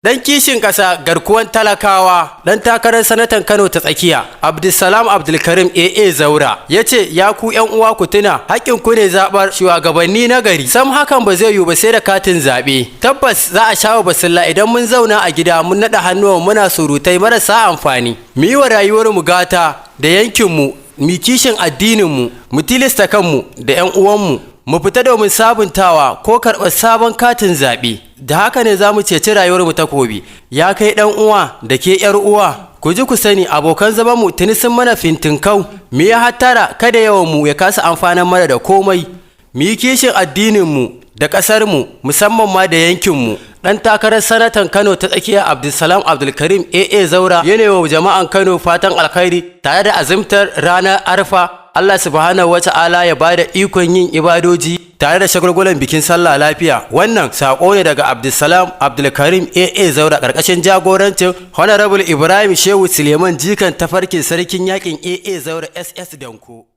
Dan kishin ƙasa, garkuwan talakawa, dan takarar sanatan Kano ta Tsakiya, Abdulsalam Abdulkarim AA Zaura, ya ce, ya ku 'yan uwa, ku tuna haƙƙin ku ne zaɓar shugabanni na gari. Sam, hakan ba zai yiwu ba sai da katin zaɓe. Tabbas za a shawo basilla idan mun zauna a gida mun naɗa hannuwan muna surutai marasa amfani. Mu yi wa rayuwar mu gata da yankinmu, mu kishin addininmu, mu tilasta kanmu da 'yan uwanmu mu fita domin sabuntawa ko karɓar sabon katin zaɓe. Da haka ne za mu ceci rayuwarmu ta gobe. Ya kai ɗan uwa da ke ‘yar uwa, ku ji ku sani, abokan zamanmu tuni sun mana fintinkau. Mu yi hattara kada yawan mu ya kasa amfanar mana da komai. Mu yi kishin addininmu da ƙasarmu, musamman ma da yankinmu. Ɗan takarar sanatan Kano ta Tsakiya, Abdulsalam Abdulkarim AA Zaura, yana wa jama'an Kano fatan alkhairi tare da azumtar ranar Arfa. Allah Subhanahu wata'ala ya bada ikon yin ibadoji tare da shagulgulan bikin sallah lafiya. Wannan sako ne daga Abdulsalam Abdulkarim AA Zaura, karkashin jagorancin Honorable Ibrahim Shehu Suleiman, jikan tafarkin sarkin yakin AA Zaura SS Danko.